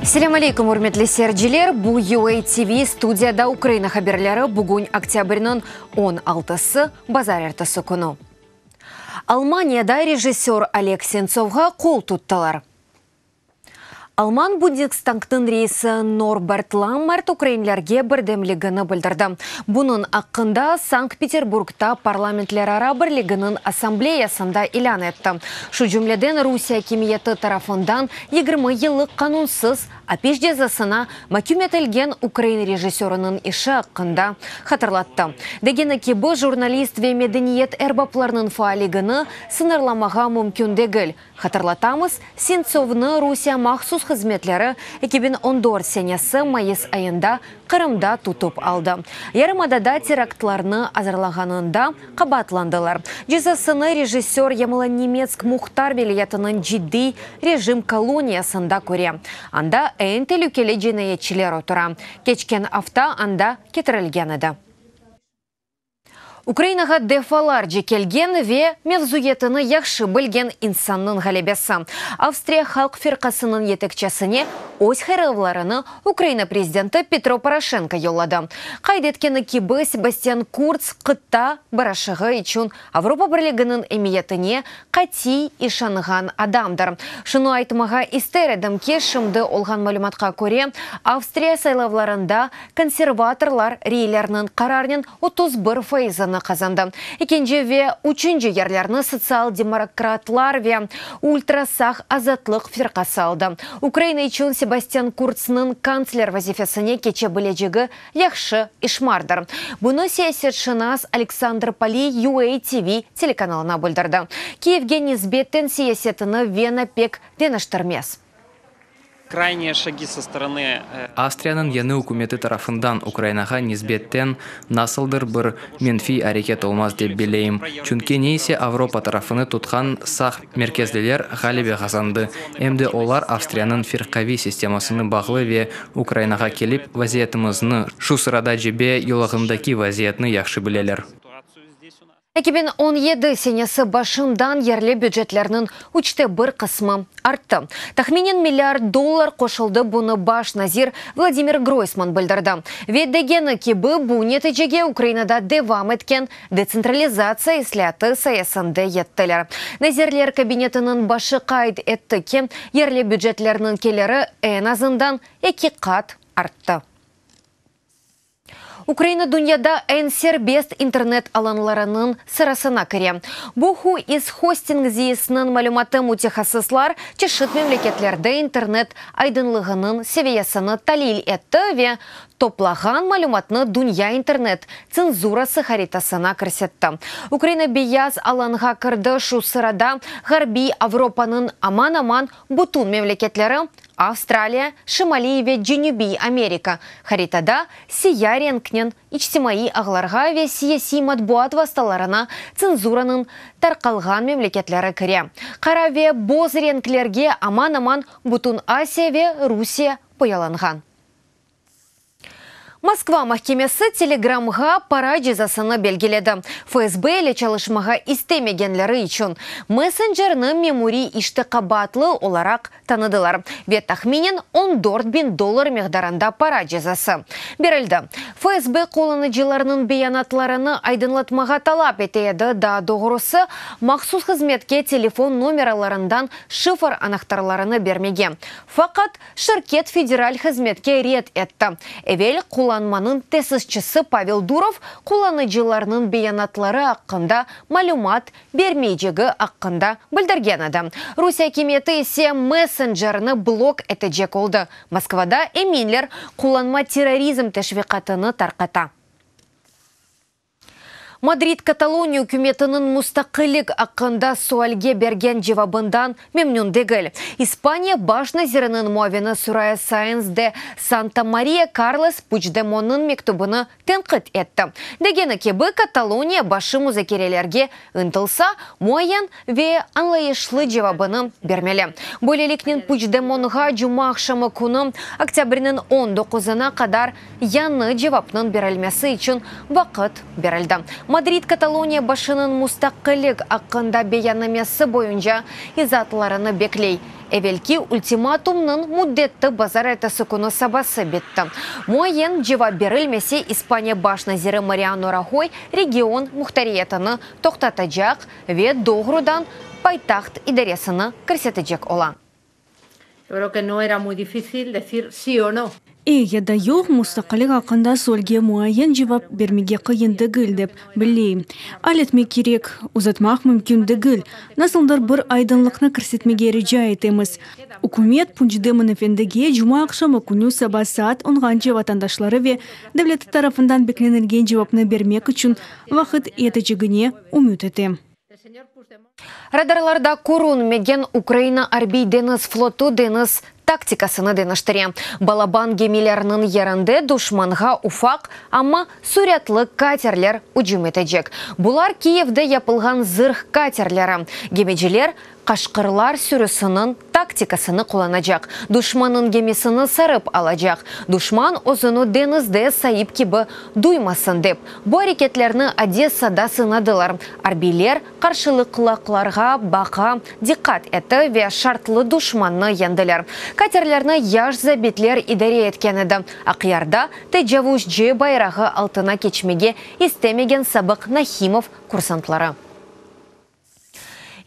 Selâm aleyküm, ürmetli seyirciler! Bu UA TV, studiyada Ukraina haberleri, bugün oktâbrniñ on altısı, bazarertesi künü. Almaniyada rejissör Oleg Sentsovğa qol tuttılar. Alman Bundestagtıñ reisi Norbert Lammert ukrainlerge birdemligini bildirdi. Bunıñ aqqında Sankt-Peterburgta Parlamentlerara birliginiñ assambleyasında ilân etti. Şu cümleden, Rusiye akimiyeti tarafından 20 yıllıq qanunsız apis cezasına maküm etilgen ukrain rejissörınıñ işi aqqında hatırlattı. Degeni kibi, jurnalist ve medeniyet erbaplarınıñ faalligini sıñırlamağa mümkün degil. Hatırlatamız, Sentsovnı Rusiye mahsus hızmetleri 2014 senesi mayıs ayında Qırımda tutıp aldı. Yarımadada teraktlarnı azırlağanında qabaatlandılar. Cezasını rejissör Yamalo-Nenetsk muhtar vilâyetiniñ ciddiy rejim koloniyasında köre. Anda eñ telükeli cinayetçiler otura. Keçken afta anda ketirilgen edi. Ukrainağa defalarca kelgen ve mevzuyetini yahşı bilgen insannıñ ğalebesi, Avstriya Halq Firqasınıñ yetekçisine öz hayırlavlarını Ukraina prezidenti Petro Poroşenko yolladı. Qayd etkeni kibi, Sebastian Kurts qıta barışığı içün Avropa Birliginiñ emiyetine qatiy işanğan adamdır. Şunı aytmağa ister edim ki, şimdi olğan malümatqa köre, Avstriya saylavlarında konservatorlar reylerniñ qararnen 31 fayızını qazandı. Ekinci ve üçünci yerlerni sotsial-demokratlar ve ultra-sağ Azatlıq firqası aldı. Ukraina içün Sebastian Kurtsnıñ kantsler vazifesine keçe bilecegi yahşı işmardır. Bunı siyasetşınas Aleksandr Paliy UA TV telekanalına bildirdi. Kiyevge nisbeten siyasetini Vena pek deñiştirmez. Крайние шаги со стороны Avstriyanıñ yañı ükümeti tarafından Ukrainağa nisbetten nasıldır bir menfiy areket olmaz dep belleyim, çünki ne ise Avropa tarafını tutqan sağ merkezliler ğalebe qazandı, em de olar Avstriyanıñ firqaviy sistemasına bağlı ve Ukrainağa kelip vaziyetimizni, şu sırada cebe yolağındaki vaziyetni yahşı bileler. 2017 senesi başından yerli bücetlerniñ üçte bir qısmı arttı. Tahminen milliard dollar qoşuldı, bunı baş nazir Vladimir Groysman bildirdi. Ve degeni kibi, bu neticege Ukrainada devam etken detsentralizatsiya islâatı sayesinde yettiler. Nazirler Kabinetiniñ başı qayd etti ki, yerli bücetlerniñ keliri eñ azından eki qat arttı. Ukraina dünyada eñ serbest internet alanlarınıñ sırasına kire. Bu Who is Hosting This-niñ malümatı mütehassıslar çeşit memleketlerde internet aydınlığınıñ seviyesini talil etti ve toplağan malümatnı dünya internet tsenzurası haritasına kirsetti. Ukraina beyaz alanğa kirdi, şu sırada Ğarbiy Avropanıñ aman-aman bütün memleketleri, Avstraliya, Şimaliy ve Cenübiy Amerika, haritada siya renknen içtimaiy ağlarğa ve siyasiy matbuat vastalarına tsenzuranıñ tarqalğan memleketleri kire. Qara ve boz renklerge aman-aman bütün Asiya ve Rusiye boyalanğan. Moskva mahkemesi Telegramğa para cezasını belgiledi, FSB ile çalışmağa istemegenleri içün messencerni memuriy işte qabaatlı olaraq tanıdılar ve tahminen 14 biñ dollar miqdarında para cezası berildi. FSB qullanıcılarnıñ beyanatlarını aydınlatmağa talap ete edi, daa doğrusı, mahsus hızmetke telefon nomeralarından şifr anahtarlarını bermege. Faqat şirket federal hızmetke red etti. Evel qullanmanıñ tesisçisi Pavel Durov qullanıcılarnıñ beyanatları aqqında malümat bermeycegi aqqında bildirgen edi. Rusiye akimiyeti ise messencerni blok etecek oldı. Moskvada eminler, qullanma terrorizm teşviqatını tarqata. Madrid Kataloniya ükümetiniñ mustaqillik aqqında sualge bergen cevabından memnün degil. İspaniya baş naziriniñ muavini Soraya Saenz de Santamaria Karles Puçdemonıñ mektübini tenqit etti. Degeni kibi, Kataloniya başı muzakerelerge ıntılsa, muayyen ve añlayışlı cevabını bermeli. Böyleliknen Puçdemonğa cumaaqşamı künü, oktâbrniñ 19-ına qadar yañı cevapnıñ berilmesi içün vaqıt berildi. Madrid Kataloniya başınıñ mustaqillik aqqında beyannamesi boyunca izaatlarını bekley. Evelki ultimatumnıñ müddeti bazarertesi künü sabası bitti. Muayyen cevap berilmese, İspaniya baş naziri Mariano Rahoy region muhtariyetini toqtatacaq ve doğrudan paytaht idaresini kirsetecek ola. E ya da yoq, mustaqillik aqqında sualge muayyen cevap bermege qıyın degil, dep billeyim. Al etmek kerek, uzatmaq mümkün degil. Nasıldır bir aydınlıqnı kirsetmege rica etemiz. Ükümet Puncdemon efendige cumaaqşamı künü saba saat onğance vatandaşları ve devleti tarafından beklenilgen cevapnı bermek içün vaqıt yetecegine ümüt ete. Radarlarda körünmegen Ukraina Arbiy-deñiz flotu deñiz taktikasını deñiştire. Balaban gemilerniñ yerinde duşmanğa ufaq, amma süratlı katerler ücüm etecek. Bular Kiyevde yapılğan zırh katerleri. Gemiciler qaşqırlar sürüsiniñ taktikasını qullanacaq, duşmannıñ gemisini sarıp alacaq, duşman özüni deñizde saip kibi duymasın dep. Bu areketlerni Odessada sınadılar. Arbiyler qarşılıqlaqlarğa baqa diqqat etti ve şartlı duşmannı yeñdiler. Katerlerni yaş zabitler idare etken edi. Aqyarda tecavuzcı bayrağı altına keçmege istemegen sabıq Nahimov kursantları.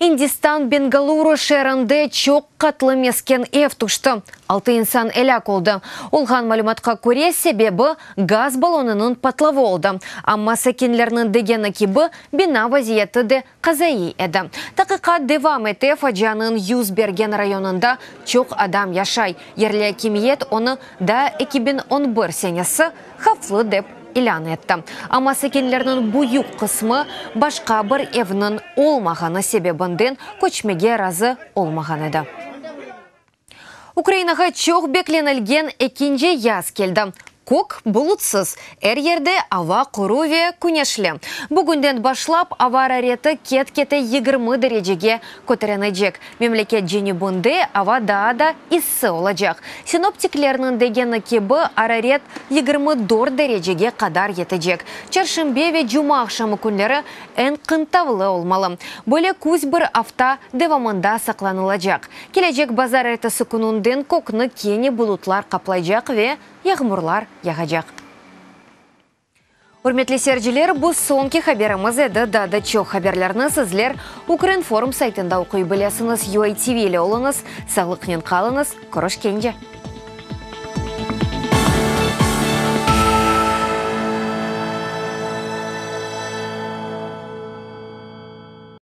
İndistan Bengaluru şeerinde çoq qatlı mesken ev tüşti, altı insan elâk oldı. Olğan malümatqa köre, sebebi gaz balonınıñ patlavı oldı. Amma sakinlerniñ degeni kibi, bina vaziyeti de qazaiy edi. Taqiqat devam ete, facianıñ 101 bergen rayonında çoq adam yaşay. Yerli akimiyet onı daa 2011 senesi havflı dep ilân etti. Amma sakinlerniñ büyük qısmı başqa bir evniñ olmağanı sebebinden köçmege razı olmağan edi. Ukrainağa çoq beklenilgen ekinci yaz keldi. Kök bulutsız, er yerde ava quru ve küneşli. Bugünden başlap ava arareti ket-kete 20 derecege köterilecek. Memleket cenübinde ava daa da issi olacaq. Sinoptiklerniñ degeni kibi, araret 24 derecege qadar yetecek. Çarşenbe ve cumaaqşamı künleri eñ qıntavlı olmalı. Böyle küz bir afta devamında saqlanılacaq. Kelecek bazarertesi kününden kökni kene bulutlar qaplaycaq ve yağmurlar yağacaq. Ürmetli seyirciler, bu soñki haberimiz edi. Daa da çoq haberlerni sizler Ukrinform saytında oquy bilesiñiz. UATV ile oluñız, sağlıqnen qalıñız, körüşkence.